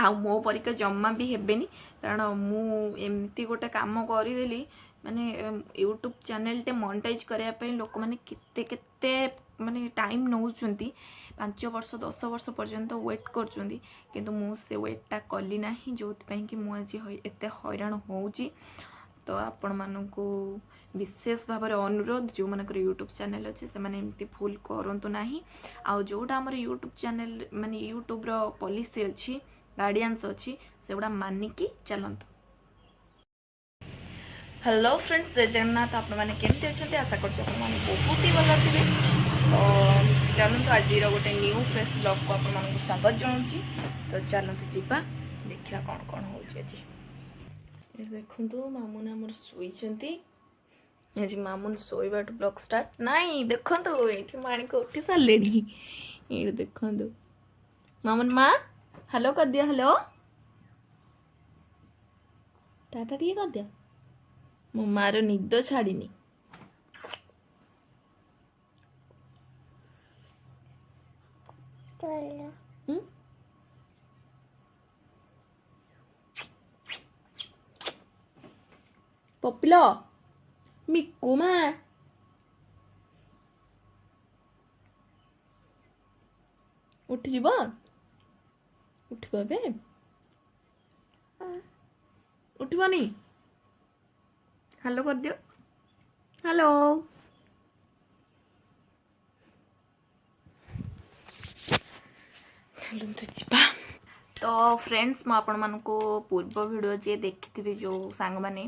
ଆଉ ମୋ ପରିକା ଜମା ବି ହେବେନି, କାରଣ ମୁଁ ଏମିତି ଗୋଟେ କାମ କରିଦେଲି। ମାନେ ୟୁଟ୍ୟୁବ୍ ଚ୍ୟାନେଲ୍ଟେ ମନିଟାଇଜ୍ କରିବା ପାଇଁ ଲୋକମାନେ କେତେ କେତେ ମାନେ ଟାଇମ୍ ନେଉଛନ୍ତି, 5 ବର୍ଷ, 10 ବର୍ଷ ପର୍ଯ୍ୟନ୍ତ ୱେଟ୍ କରୁଛନ୍ତି। କିନ୍ତୁ ମୁଁ ସେ ୱେଟ୍ଟା କଲି ନାହିଁ, ଯେଉଁଥିପାଇଁ କି ମୁଁ ଆଜି ଏତେ ହଇରାଣ ହେଉଛି। ତ ଆପଣମାନଙ୍କୁ ବିଶେଷ ଭାବରେ ଅନୁରୋଧ, ଯେଉଁମାନଙ୍କର ୟୁଟ୍ୟୁବ୍ ଚ୍ୟାନେଲ୍ ଅଛି, ସେମାନେ ଏମିତି ଭୁଲ କରନ୍ତୁ ନାହିଁ। ଆଉ ଯେଉଁଟା ଆମର ୟୁଟ୍ୟୁବ୍ ଚ୍ୟାନେଲ୍ ମାନେ ୟୁଟ୍ୟୁବ୍ର ପଲିସି ଅଛି, ଗାଇଡ଼ାନ୍ସ ଅଛି, ସେଗୁଡ଼ା ମାନିକି ଚାଲନ୍ତୁ। ହ୍ୟାଲୋ ଫ୍ରେଣ୍ଡସ୍, ଜୟ ଜଗନ୍ନାଥ। ଆପଣମାନେ କେମିତି ଅଛନ୍ତି? ଆଶା କରୁଛି ଆପଣମାନେ ବହୁତ ହି ଭଲ ଥିବେ। ତ ଚାଲନ୍ତୁ, ଆଜିର ଗୋଟେ ନ୍ୟୁ ଫ୍ରେଶ୍ ବ୍ଲଗ୍କୁ ଆପଣମାନଙ୍କୁ ସ୍ୱାଗତ ଜଣାଉଛି। ତ ଚାଲନ୍ତୁ ଯିବା, ଦେଖିବା କ'ଣ କ'ଣ ହେଉଛି ଆଜି। ଏଠି ଦେଖନ୍ତୁ, ମାମୁନ ଆମର ଶୋଇଛନ୍ତି। ଆଜି ମାମୁନ ଶୋଇବାଠୁ ବ୍ଲଗ୍ ଷ୍ଟାର୍ଟ। ନାଇଁ, ଦେଖନ୍ତୁ, ଏଇଠି ମାଣିକ ଉଠି ସାରିଲେଣି। ଏଇଠି ଦେଖନ୍ତୁ ମାମୁନ। ମା, ହ୍ୟାଲୋ କରିଦିଅ। ହ୍ୟାଲୋ, ଟାଟା ଟିକେ କରିଦିଅ। ମୋ ମାର ନିଦ ଛାଡ଼ିନି। ହୁଁ? ପପିଲ, ମିକୁ ମା, ଉଠିଯିବ? ଉଠିବ ଏବେ? ଉଠିବନି? ହ୍ୟାଲୋ କରିଦିଅ, ହ୍ୟାଲୋ। ଚାଲନ୍ତୁ ଯିବା। ତ ଫ୍ରେଣ୍ଡସ୍, ମୁଁ ଆପଣମାନଙ୍କୁ ପୂର୍ବ ଭିଡ଼ିଓ ଯିଏ ଦେଖିଥିବେ, ଯେଉଁ ସାଙ୍ଗମାନେ,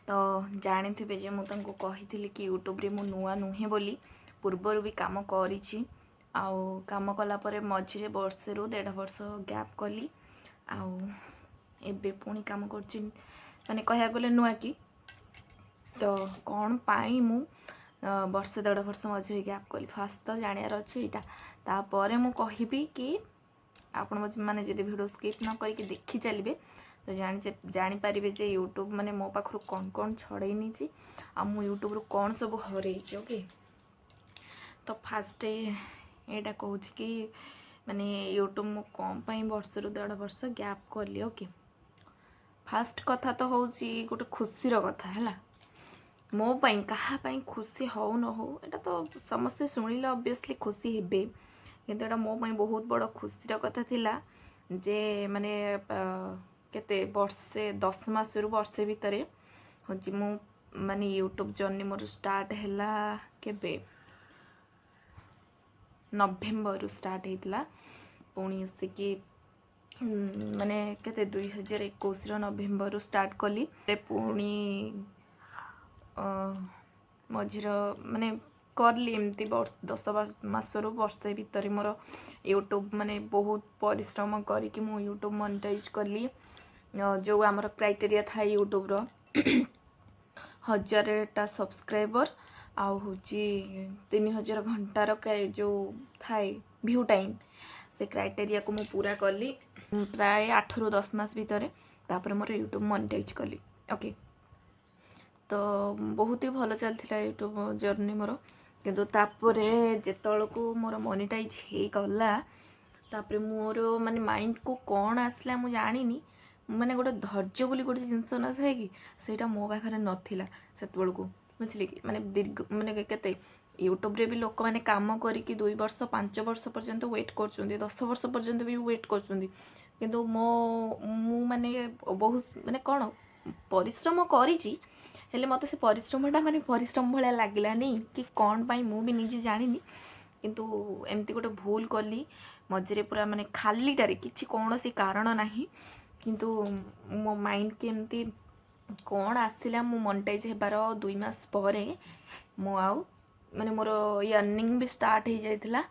ତ ଜାଣିଥିବେ ଯେ ମୁଁ ତାଙ୍କୁ କହିଥିଲି କି ୟୁଟ୍ୟୁବରେ ମୁଁ ନୂଆ ନୁହେଁ ବୋଲି, ପୂର୍ବରୁ ବି କାମ କରିଛି। ଆଉ କାମ କଲା ପରେ ମଝିରେ ବର୍ଷେରୁ ଦେଢ଼ ବର୍ଷ ଗ୍ୟାପ୍ କଲି, ଆଉ ଏବେ ପୁଣି କାମ କରୁଛି, ମାନେ କହିବାକୁ ଗଲେ ନୂଆ କି। ତ କ'ଣ ପାଇଁ ମୁଁ ବର୍ଷେ ଦେଢ଼ ବର୍ଷ ମଝିରେ ଗ୍ୟାପ୍ କଲି, ଫାଷ୍ଟ ତ ଜାଣିବାର ଅଛି ଏଇଟା। ତାପରେ ମୁଁ କହିବି କି ଆପଣ ମାନେ ଯଦି ଭିଡ଼ିଓ ସ୍କିପ୍ ନ କରିକି ଦେଖି ଚାଲିବେ, ତ ଜାଣିପାରିବେ ଯେ ୟୁଟ୍ୟୁବ୍ ମାନେ ମୋ ପାଖରୁ କ'ଣ କ'ଣ ଛଡ଼େଇ ନେଇଛି ଆଉ ମୁଁ ୟୁଟ୍ୟୁବ୍ରୁ କ'ଣ ସବୁ ହରେଇଛି। ଓକେ, ତ ଫାଷ୍ଟ ଏଇଟା କହୁଛି କି ମାନେ ୟୁଟ୍ୟୁବ୍ ମୁଁ କ'ଣ ପାଇଁ ବର୍ଷରୁ ଦେଢ଼ ବର୍ଷ ଗ୍ୟାପ୍ କଲି। ଓକେ, ଫାଷ୍ଟ କଥା ତ ହେଉଛି ଗୋଟେ ଖୁସିର କଥା ହେଲା ମୋ ପାଇଁ। କାହା ପାଇଁ ଖୁସି ହଉ ନ ହଉ, ଏଇଟା ତ ସମସ୍ତେ ଶୁଣିଲେ ଅବଭିୟସଲି ଖୁସି ହେବେ, କିନ୍ତୁ ଏଇଟା ମୋ ପାଇଁ ବହୁତ ବଡ଼ ଖୁସିର କଥା ଥିଲା ଯେ ମାନେ କେତେ ବର୍ଷେ 10 ମାସରୁ ବର୍ଷେ ଭିତରେ ହେଉଛି ମୁଁ ମାନେ ୟୁଟ୍ୟୁବ୍ ଜର୍ଣ୍ଣି ମୋର ଷ୍ଟାର୍ଟ ହେଲା। କେବେ? ନଭେମ୍ବରରୁ ଷ୍ଟାର୍ଟ ହେଇଥିଲା। ପୁଣି ଆସିକି ମାନେ କେତେ, 2021ର ନଭେମ୍ବରରୁ ଷ୍ଟାର୍ଟ କଲି। ପୁଣି ମଝିର ମାନେ କଲି ଏମିତି ବର୍ଷ 10 ମାସରୁ ବର୍ଷେ ଭିତରେ ମୋର ୟୁଟ୍ୟୁବ୍ ମାନେ ବହୁତ ପରିଶ୍ରମ କରିକି ମୁଁ ୟୁଟ୍ୟୁବ୍ ମନିଟାଇଜ୍ କଲି। ଯେଉଁ ଆମର କ୍ରାଇଟେରିଆ ଥାଏ ୟୁଟ୍ୟୁବ୍ର, 1000ଟା ସବସ୍କ୍ରାଇବର୍ ଆଉ ହେଉଛି 3000 ଘଣ୍ଟାର ଯେଉଁ ଥାଏ ଭ୍ୟୁ ଟାଇମ୍, ସେ କ୍ରାଇଟେରିଆକୁ ମୁଁ ପୁରା କଲି ପ୍ରାୟ 8ରୁ 10 ମାସ ଭିତରେ। ତାପରେ ମୋର ୟୁଟ୍ୟୁବ୍ ମନିଟାଇଜ୍ କଲି। ଓକେ, ତ ବହୁତ ହି ଭଲ ଚାଲିଥିଲା ୟୁଟ୍ୟୁବ୍ ଜର୍ଣ୍ଣି ମୋର। କିନ୍ତୁ ତାପରେ ଯେତେବେଳକୁ ମୋର ମନିଟାଇଜ୍ ହେଇଗଲା, ତାପରେ ମୋର ମାନେ ମାଇଣ୍ଡକୁ କ'ଣ ଆସିଲା ମୁଁ ଜାଣିନି। ମାନେ ଗୋଟେ ଧୈର୍ଯ୍ୟ ବୋଲି ଗୋଟେ ଜିନିଷ ନଥାଏ କି, ସେଇଟା ମୋ ପାଖରେ ନଥିଲା ସେତେବେଳକୁ, ବୁଝିଲେ କି? ମାନେ ଦୀର୍ଘ ମାନେ କେତେ ୟୁଟ୍ୟୁବରେ ବି ଲୋକମାନେ କାମ କରିକି 2 ବର୍ଷ, 5 ବର୍ଷ ପର୍ଯ୍ୟନ୍ତ ୱେଟ୍ କରୁଛନ୍ତି, 10 ବର୍ଷ ପର୍ଯ୍ୟନ୍ତ ବି ୱେଟ୍ କରୁଛନ୍ତି। କିନ୍ତୁ ମୁଁ ମାନେ ବହୁତ ମାନେ କ'ଣ ପରିଶ୍ରମ କରିଛି, ହେଲେ ମୋତେ ସେ ପରିଶ୍ରମଟା ମାନେ ପରିଶ୍ରମ ଭଳିଆ ଲାଗିଲାନି କି କ'ଣ ପାଇଁ, ମୁଁ ବି ନିଜେ ଜାଣିନି। କିନ୍ତୁ ଏମିତି ଗୋଟେ ଭୁଲ କଲି ମଝିରେ, ପୁରା ମାନେ ଖାଲିଟାରେ, କିଛି କୌଣସି କାରଣ ନାହିଁ। କିନ୍ତୁ ମୋ ମାଇଣ୍ଡ କେମିତି କ'ଣ ଆସିଲା, ମୁଁ ମନିଟାଇଜ୍ ହେବାର 2 ମାସ ପରେ ମୁଁ ଆଉ ମାନେ ମୋର ଅର୍ନିଂ ବି ଷ୍ଟାର୍ଟ ହେଇଯାଇଥିଲା।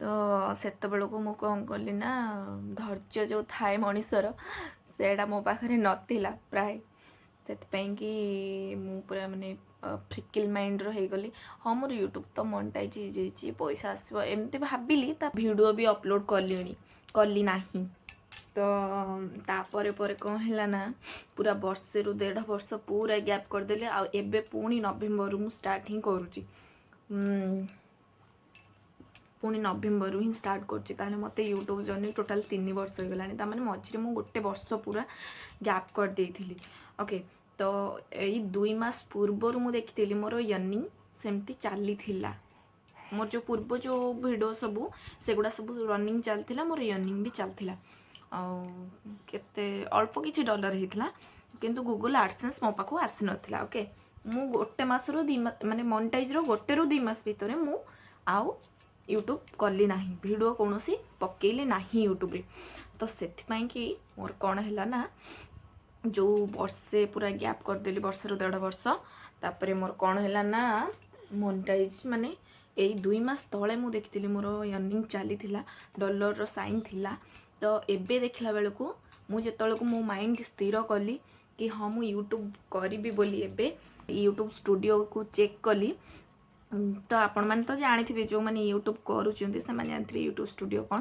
ତ ସେତେବେଳକୁ ମୁଁ କ'ଣ କଲି ନା, ଧୈର୍ଯ୍ୟ ଯେଉଁ ଥାଏ ମଣିଷର, ସେଇଟା ମୋ ପାଖରେ ନଥିଲା ପ୍ରାୟ। ସେଥିପାଇଁ କି ମୁଁ ପୁରା ମାନେ ଫିକଲ୍ ମାଇଣ୍ଡର ହେଇଗଲି। ହଁ, ମୋର ୟୁଟ୍ୟୁବ୍ ତ ମନିଟାଇଜ୍ ହେଇଯାଇଛି, ପଇସା ଆସିବ, ଏମିତି ଭାବିଲି। ତା ଭିଡ଼ିଓ ବି ଅପଲୋଡ଼ କଲି ନାହିଁ। ତ ତାପରେ ପରେ କ'ଣ ହେଲା ନା, ପୁରା ବର୍ଷେରୁ ଦେଢ଼ ବର୍ଷ ପୁରା ଗ୍ୟାପ୍ କରିଦେଲି। ଆଉ ଏବେ ପୁଣି ନଭେମ୍ବରରୁ ମୁଁ ଷ୍ଟାର୍ଟ ହିଁ କରୁଛି। ପୁଣି ନଭେମ୍ବରରୁ ହିଁ ଷ୍ଟାର୍ଟ କରୁଛି। ତାହେଲେ ମୋତେ ୟୁଟ୍ୟୁବ୍ ଜର୍ଣ୍ଣି ଟୋଟାଲ୍ 3 ବର୍ଷ ହେଇଗଲାଣି। ତାମାନେ ମଝିରେ ମୁଁ ଗୋଟେ ବର୍ଷ ପୁରା ଗ୍ୟାପ୍ କରିଦେଇଥିଲି। ଓକେ, ତ ଏଇ 2 ମାସ ପୂର୍ବରୁ ମୁଁ ଦେଖିଥିଲି, ମୋର ଅର୍ନିଂ ସେମିତି ଚାଲିଥିଲା। ମୋର ଯେଉଁ ପୂର୍ବ ଯେଉଁ ଭିଡ଼ିଓ ସବୁ, ସେଗୁଡ଼ା ସବୁ ରନିଂ ଚାଲିଥିଲା, ମୋର ଅର୍ନିଂ ବି ଚାଲିଥିଲା ଆଉ କେତେ ଅଳ୍ପ କିଛି ଡଲର ହେଇଥିଲା, କିନ୍ତୁ ଗୁଗୁଲ୍ ଆଡ଼ସେନ୍ସ ମୋ ପାଖକୁ ଆସିନଥିଲା। ଓକେ, ମୁଁ ଗୋଟେ ମାସରୁ 2 ମାସ, ମାନେ ମନିଟାଇଜ୍ର 1ରୁ 2 ମାସ ଭିତରେ ମୁଁ ଆଉ ୟୁଟ୍ୟୁବ୍ କଲି ନାହିଁ, ଭିଡ଼ିଓ କୌଣସି ପକେଇଲି ନାହିଁ ୟୁଟ୍ୟୁବ୍ରେ। ତ ସେଥିପାଇଁ କି ମୋର କ'ଣ ହେଲା ନା, ଯେଉଁ ବର୍ଷେ ପୁରା ଗ୍ୟାପ୍ କରିଦେଲି, ବର୍ଷରୁ ଦେଢ଼ ବର୍ଷ, ତାପରେ ମୋର କ'ଣ ହେଲା ନା, ମନିଟାଇଜ୍ ମାନେ ଏଇ 2 ମାସ ତଳେ ମୁଁ ଦେଖିଥିଲି, ମୋର ଅର୍ନିଂ ଚାଲିଥିଲା, ଡଲରର ସାଇନ୍ ଥିଲା। ତ ଏବେ ଦେଖିଲା ବେଳକୁ, ମୁଁ ଯେତେବେଳକୁ ମୋ ମାଇଣ୍ଡ ସ୍ଥିର କଲି କି ହଁ, ମୁଁ ୟୁଟ୍ୟୁବ୍ କରିବି ବୋଲି, ଏବେ ୟୁଟ୍ୟୁବ୍ ଷ୍ଟୁଡ଼ିଓକୁ ଚେକ୍ କଲି। ତ ଆପଣମାନେ ତ ଜାଣିଥିବେ, ଯେଉଁମାନେ ୟୁଟ୍ୟୁବ୍ କରୁଛନ୍ତି ସେମାନେ ଜାଣିଥିବେ ୟୁଟ୍ୟୁବ୍ ଷ୍ଟୁଡ଼ିଓ କ'ଣ।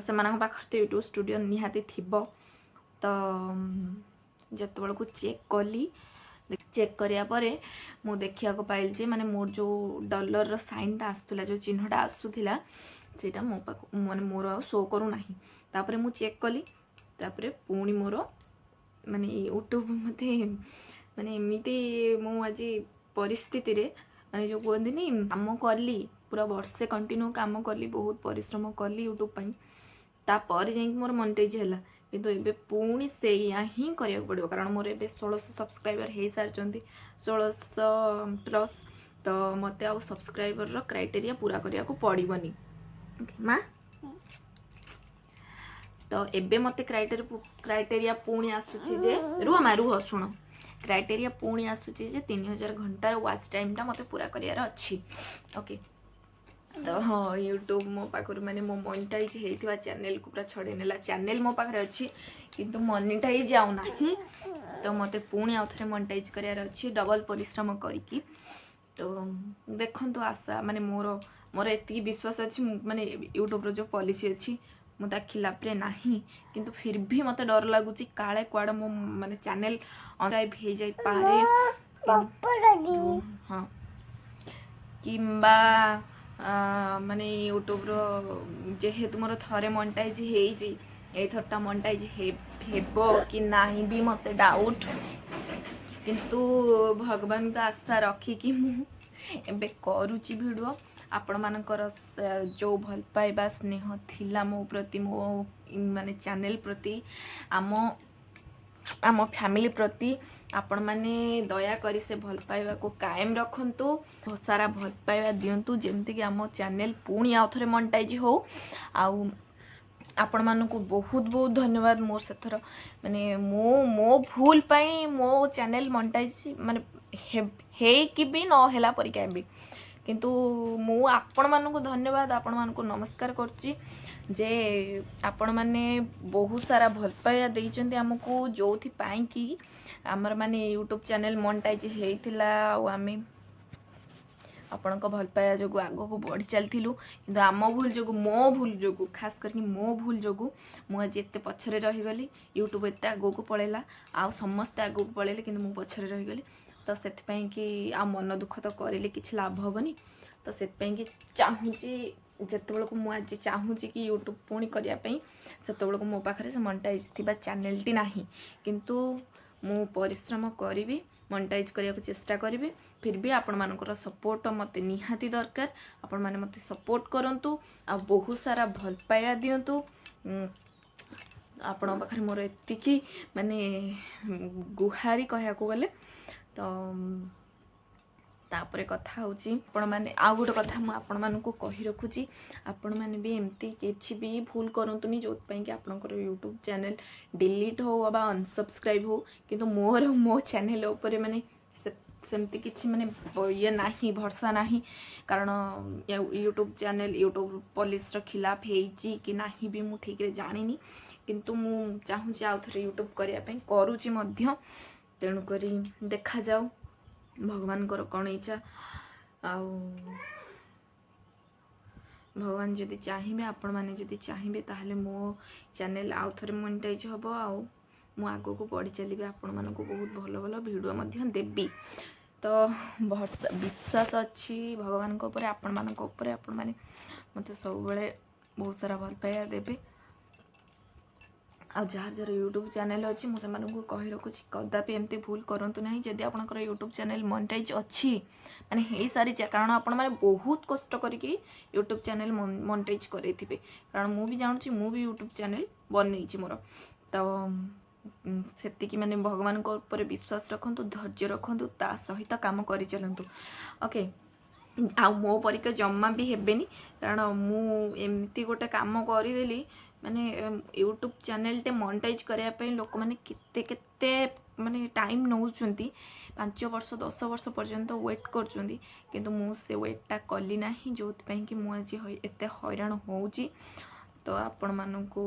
ସେମାନଙ୍କ ପାଖରେ ତ ୟୁଟ୍ୟୁବ୍ ଷ୍ଟୁଡ଼ିଓ ନିହାତି ଥିବ। ତ ଯେତେବେଳକୁ ଚେକ୍ କଲି, ଚେକ୍ କରିବା ପରେ ମୁଁ ଦେଖିବାକୁ ପାଇଲି ଯେ ମାନେ ମୋର ଯେଉଁ ଡଲରର ସାଇନ୍ଟା ଆସୁଥିଲା, ଯେଉଁ ଚିହ୍ନଟା ଆସୁଥିଲା, ସେଇଟା ମୋ ପାଖକୁ ମାନେ ମୋର ଆଉ ଶୋ କରୁନାହିଁ। ତାପରେ ମୁଁ ଚେକ୍ କଲି, ତାପରେ ପୁଣି ମୋର ମାନେ ୟୁଟ୍ୟୁବ୍ ମୋତେ ମାନେ ଏମିତି ମୁଁ ଆଜି ପରିସ୍ଥିତିରେ, ମାନେ ଯେଉଁ କୁହନ୍ତିନି, କାମ କଲି, ପୁରା ବର୍ଷେ କଣ୍ଟିନ୍ୟୁ କାମ କଲି, ବହୁତ ପରିଶ୍ରମ କଲି ୟୁଟ୍ୟୁବ୍ ପାଇଁ, ତାପରେ ଯାଇକି ମୋର ମନିଟାଇଜ୍ ହେଲା। କିନ୍ତୁ ଏବେ ପୁଣି ସେଇଆ ହିଁ କରିବାକୁ ପଡ଼ିବ, କାରଣ ମୋର ଏବେ 1600 ସବସ୍କ୍ରାଇବର୍ ହେଇସାରିଛନ୍ତି, 1600 ପ୍ଲସ୍। ତ ମୋତେ ଆଉ ସବସ୍କ୍ରାଇବର୍ର କ୍ରାଇଟେରିଆ ପୁରା କରିବାକୁ ପଡ଼ିବନି ମା। ତ ଏବେ ମୋତେ କ୍ରାଇଟେରିଆ ପୁଣି ଆସୁଛି ଯେ, ରୁହ ମା, ରୁହ, ଶୁଣ, କ୍ରାଇଟେରିଆ ପୁଣି ଆସୁଛି ଯେ 3000 ଘଣ୍ଟାର ୱାଚ୍ ଟାଇମ୍ଟା ମୋତେ ପୁରା କରିବାର ଅଛି। ଓକେ, ତ ହଁ, ୟୁଟ୍ୟୁବ୍ ମୋ ପାଖରୁ ମାନେ ମୋ ମନିଟାଇଜ୍ ହେଇଥିବା ଚ୍ୟାନେଲ୍କୁ ପୁରା ଛଡ଼େଇ ନେଲା। ଚ୍ୟାନେଲ୍ ମୋ ପାଖରେ ଅଛି, କିନ୍ତୁ ମନିଟାଇଜ୍ ଆଉ ନାହିଁ। ତ ମୋତେ ପୁଣି ଆଉ ଥରେ ମନିଟାଇଜ୍ କରିବାର ଅଛି ଡବଲ୍ ପରିଶ୍ରମ କରିକି। ତ ଦେଖନ୍ତୁ, ଆଶା ମାନେ ମୋର ମୋର ଏତିକି ବିଶ୍ୱାସ ଅଛି, ମୁଁ ମାନେ ୟୁଟ୍ୟୁବ୍ର ଯେଉଁ ପଲିସି ଅଛି, ମୁଁ ତା ଖିଲାପରେ ନାହିଁ। କିନ୍ତୁ ଫିର୍ ବି ମୋତେ ଡର ଲାଗୁଛି, କାଳେ କୁଆଡ଼େ ମୋ ମାନେ ଚ୍ୟାନେଲ୍ ଅନଲାଇଭ୍ ହେଇଯାଇପାରେ, ହଁ, କିମ୍ବା ମାନେ ୟୁଟ୍ୟୁବ୍ର ଯେହେତୁ ମୋର ଥରେ ମନିଟାଇଜ୍ ହେଇଛି, ଏଇଥରଟା ମନିଟାଇଜ୍ ହେବ କି ନାହିଁ ବି ମୋତେ ଡାଉଟ୍। କିନ୍ତୁ ଭଗବାନଙ୍କ ଆଶା ରଖିକି ମୁଁ ଏବେ କରୁଛି ଭିଡ଼ିଓ। ଆପଣମାନଙ୍କର ଯେଉଁ ଭଲ ପାଇବା, ସ୍ନେହ ଥିଲା ମୋ ପ୍ରତି, ମୋ ମାନେ ଚ୍ୟାନେଲ୍ ପ୍ରତି, ଆମ ଆମ ଫ୍ୟାମିଲି ପ୍ରତି, ଆପଣମାନେ ଦୟାକରି ସେ ଭଲ ପାଇବାକୁ କାଏମ ରଖନ୍ତୁ, ସାରା ଭଲ ପାଇବା ଦିଅନ୍ତୁ, ଯେମିତିକି ଆମ ଚ୍ୟାନେଲ୍ ପୁଣି ଆଉ ଥରେ ମନିଟାଇଜ୍ ହଉ। ଆଉ ଆପଣମାନଙ୍କୁ ବହୁତ ବହୁତ ଧନ୍ୟବାଦ। ମୋର ସେଥର ମାନେ ମୁଁ ମୋ ଭୁଲ ପାଇଁ ମୋ ଚ୍ୟାନେଲ୍ ମନିଟାଇଜ୍ ମାନେ ହେଇକି ବି ନ ହେଲା ପରିକା ଏବେ। କିନ୍ତୁ ମୁଁ ଆପଣମାନଙ୍କୁ ଧନ୍ୟବାଦ, ଆପଣମାନଙ୍କୁ ନମସ୍କାର କରୁଛି ଯେ ଆପଣମାନେ ବହୁତ ସାରା ଭଲ ପାଇବା ଦେଇଛନ୍ତି ଆମକୁ, ଯେଉଁଥିପାଇଁ କି ଆମର ମାନେ ୟୁଟ୍ୟୁବ୍ ଚ୍ୟାନେଲ୍ ମନିଟାଇଜ୍ ହେଇଥିଲା ଆଉ ଆମେ ଆପଣଙ୍କ ଭଲ ପାଇବା ଯୋଗୁଁ ଆଗକୁ ବଢ଼ି ଚାଲିଥିଲୁ। କିନ୍ତୁ ଆମ ଭୁଲ ଯୋଗୁଁ, ମୋ ଭୁଲ ଯୋଗୁଁ, ଖାସ କରିକି ମୋ ଭୁଲ ଯୋଗୁଁ ମୁଁ ଆଜି ଏତେ ପଛରେ ରହିଗଲି। ୟୁଟ୍ୟୁବ୍ ଏତେ ଆଗକୁ ପଳେଇଲା ଆଉ ସମସ୍ତେ ଆଗକୁ ପଳେଇଲେ, କିନ୍ତୁ ମୁଁ ପଛରେ ରହିଗଲି। ତ ସେଥିପାଇଁ କି ଆଉ ମନ ଦୁଃଖ ତ କରିଲେ କିଛି ଲାଭ ହେବନି। ତ ସେଥିପାଇଁ କି ଚାହୁଁଛି, ଯେତେବେଳକୁ ମୁଁ ଆଜି ଚାହୁଁଛି କି ୟୁଟ୍ୟୁବ୍ ପୁଣି କରିବା ପାଇଁ, ସେତେବେଳକୁ ମୋ ପାଖରେ ସେ ମନିଟାଇଜ୍ ଥିବା ଚ୍ୟାନେଲ୍ଟି ନାହିଁ। କିନ୍ତୁ ମୁଁ ପରିଶ୍ରମ କରିବି, ମନିଟାଇଜ୍ କରିବାକୁ ଚେଷ୍ଟା କରିବି। ଫିର୍ ବି ଆପଣମାନଙ୍କର ସପୋର୍ଟ ମୋତେ ନିହାତି ଦରକାର। ଆପଣମାନେ ମୋତେ ସପୋର୍ଟ କରନ୍ତୁ ଆଉ ବହୁତ ସାରା ଭଲ ପାଇବା ଦିଅନ୍ତୁ। ଆପଣଙ୍କ ପାଖରେ ମୋର ଏତିକି ମାନେ ଗୁହାରି କହିବାକୁ ଗଲେ। ତ ତାପରେ କଥା ହେଉଛି ଆପଣମାନେ, ଆଉ ଗୋଟେ କଥା ମୁଁ ଆପଣମାନଙ୍କୁ କହି ରଖୁଛି, ଆପଣମାନେ ବି ଏମିତି କିଛି ବି ଭୁଲ କରନ୍ତୁନି ଯେଉଁଥିପାଇଁ କି ଆପଣଙ୍କର ୟୁଟ୍ୟୁବ୍ ଚ୍ୟାନେଲ୍ ଡିଲିଟ୍ ହଉ ବା ଅନସବସ୍କ୍ରାଇବ୍ ହଉ। କିନ୍ତୁ ମୋର ମୋ ଚ୍ୟାନେଲ୍ ଉପରେ ମାନେ ସେମିତି କିଛି ମାନେ ଇଏ ନାହିଁ, ଭରସା ନାହିଁ, କାରଣ ୟୁଟ୍ୟୁବ୍ ଚ୍ୟାନେଲ୍ ୟୁଟ୍ୟୁବ୍ ପଲିସିର ଖିଲାପ ହେଇଛି କି ନାହିଁ ବି ମୁଁ ଠିକ୍ରେ ଜାଣିନି। କିନ୍ତୁ ମୁଁ ଚାହୁଁଛି ଆଉ ଥରେ ୟୁଟ୍ୟୁବ୍ କରିବା ପାଇଁ, କରୁଛି ମଧ୍ୟ। ତେଣୁକରି ଦେଖାଯାଉ ଭଗବାନଙ୍କର କ'ଣ ଇଚ୍ଛା। ଆଉ ଭଗବାନ ଯଦି ଚାହିଁବେ, ଆପଣମାନେ ଯଦି ଚାହିଁବେ, ତାହେଲେ ମୋ ଚ୍ୟାନେଲ୍ ଆଉ ଥରେ ମନିଟାଇଜ୍ ହେବ ଆଉ ମୁଁ ଆଗକୁ ବଢ଼ି ଚାଲିବି, ଆପଣମାନଙ୍କୁ ବହୁତ ଭଲ ଭଲ ଭିଡ଼ିଓ ମଧ୍ୟ ଦେବି। ତ ଭରସା, ବିଶ୍ୱାସ ଅଛି ଭଗବାନଙ୍କ ଉପରେ, ଆପଣମାନଙ୍କ ଉପରେ। ଆପଣମାନେ ମୋତେ ସବୁବେଳେ ବହୁତ ସାରା ଭଲ ପାଇବା ଦେବେ। ଆଉ ଯାହାର ଯାହାର ୟୁଟ୍ୟୁବ୍ ଚ୍ୟାନେଲ୍ ଅଛି, ମୁଁ ସେମାନଙ୍କୁ କହି ରଖୁଛି, କଦାପି ଏମିତି ଭୁଲ କରନ୍ତୁ ନାହିଁ। ଯଦି ଆପଣଙ୍କର ୟୁଟ୍ୟୁବ୍ ଚ୍ୟାନେଲ୍ ମନିଟାଇଜ୍ ଅଛି, ମାନେ ହେଇସାରିଛି, କାରଣ ଆପଣମାନେ ବହୁତ କଷ୍ଟ କରିକି ୟୁଟ୍ୟୁବ୍ ଚ୍ୟାନେଲ୍ ମନିଟାଇଜ୍ କରେଇଥିବେ, କାରଣ ମୁଁ ବି ଜାଣୁଛି, ମୁଁ ବି ୟୁଟ୍ୟୁବ୍ ଚ୍ୟାନେଲ୍ ବନେଇଛି ମୋର। ତ ସେତିକି ମାନେ ଭଗବାନଙ୍କ ଉପରେ ବିଶ୍ୱାସ ରଖନ୍ତୁ, ଧୈର୍ଯ୍ୟ ରଖନ୍ତୁ, ତା ସହିତ କାମ କରିଚାଲନ୍ତୁ। ଓକେ, ଆଉ ମୋ ପରିକା ଜମା ବି ହେବେନି, କାରଣ ମୁଁ ଏମିତି ଗୋଟେ କାମ କରିଦେଲି। ମାନେ ୟୁଟ୍ୟୁବ୍ ଚ୍ୟାନେଲ୍ଟେ ମନିଟାଇଜ୍ କରିବା ପାଇଁ ଲୋକମାନେ କେତେ କେତେ ମାନେ ଟାଇମ୍ ନେଉଛନ୍ତି, 5 ବର୍ଷ, 10 ବର୍ଷ ପର୍ଯ୍ୟନ୍ତ ୱେଟ୍ କରୁଛନ୍ତି। କିନ୍ତୁ ମୁଁ ସେ ୱେଟ୍ଟା କଲି ନାହିଁ, ଯେଉଁଥିପାଇଁ କି ମୁଁ ଆଜି ଏତେ ହଇରାଣ ହେଉଛି। ତ ଆପଣମାନଙ୍କୁ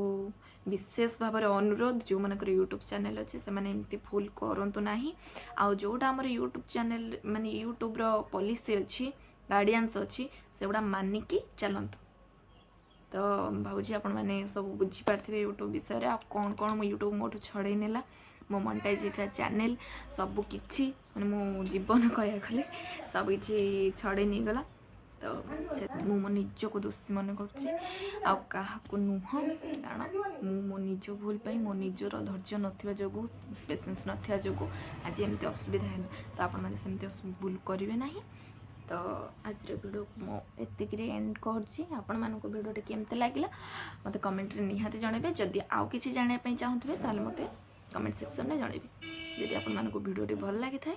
ବିଶେଷ ଭାବରେ ଅନୁରୋଧ, ଯେଉଁମାନଙ୍କର ୟୁଟ୍ୟୁବ୍ ଚ୍ୟାନେଲ୍ ଅଛି, ସେମାନେ ଏମିତି ଭୁଲ କରନ୍ତୁ ନାହିଁ। ଆଉ ଯେଉଁଟା ଆମର ୟୁଟ୍ୟୁବ୍ ଚ୍ୟାନେଲ୍ ମାନେ ୟୁଟ୍ୟୁବ୍ର ପଲିସି ଅଛି, ଗାଇଡ଼ାନ୍ସ ଅଛି, ସେଗୁଡ଼ା ମାନିକି ଚାଲନ୍ତୁ। ତ ଭାବୁଛି ଆପଣମାନେ ସବୁ ବୁଝିପାରିଥିବେ ୟୁଟ୍ୟୁବ୍ ବିଷୟରେ। ଆଉ କ'ଣ କ'ଣ ମୁଁ ୟୁଟ୍ୟୁବ୍ ମୋଠୁ ଛଡ଼େଇ ନେଲା, ମୋ ମନିଟାଇଜ୍ ହେଇଥିବା ଚ୍ୟାନେଲ୍, ସବୁ କିଛି, ମାନେ ମୋ ଜୀବନ କହିବାକୁ ଗଲେ ସବୁ କିଛି ଛଡ଼େଇ ନେଇଗଲା। ତ ମୁଁ ମୋ ନିଜକୁ ଦୋଷୀ ମନେ କରୁଛି, ଆଉ କାହାକୁ ନୁହଁ। କାରଣ ମୁଁ ମୋ ନିଜ ଭୁଲ ପାଇଁ, ମୋ ନିଜର ଧୈର୍ଯ୍ୟ ନଥିବା ଯୋଗୁଁ, ପେସେନ୍ସ ନଥିବା ଯୋଗୁଁ ଆଜି ଏମିତି ଅସୁବିଧା ହେଲା। ତ ଆପଣମାନେ ସେମିତି ଭୁଲ କରିବେ ନାହିଁ। ତ ଆଜିର ଭିଡ଼ିଓ ମୁଁ ଏତିକିରେ ଏଣ୍ଡ କରୁଛି। ଆପଣମାନଙ୍କୁ ଭିଡ଼ିଓଟି କେମିତି ଲାଗିଲା, ମୋତେ କମେଣ୍ଟରେ ନିହାତି ଜଣାଇବେ। ଯଦି ଆଉ କିଛି ଜାଣିବା ପାଇଁ ଚାହୁଁଥିବେ, ତାହେଲେ ମୋତେ କମେଣ୍ଟ ସେକ୍ସନରେ ଜଣାଇବେ। ଯଦି ଆପଣମାନଙ୍କୁ ଭିଡ଼ିଓଟି ଭଲ ଲାଗିଥାଏ,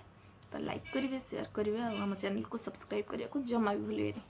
ତ ଲାଇକ୍ କରିବେ, ସେୟାର କରିବେ ଆଉ ଆମ ଚ୍ୟାନେଲକୁ ସବସ୍କ୍ରାଇବ୍ କରିବାକୁ ଜମା ବି ଭୁଲିବେନି।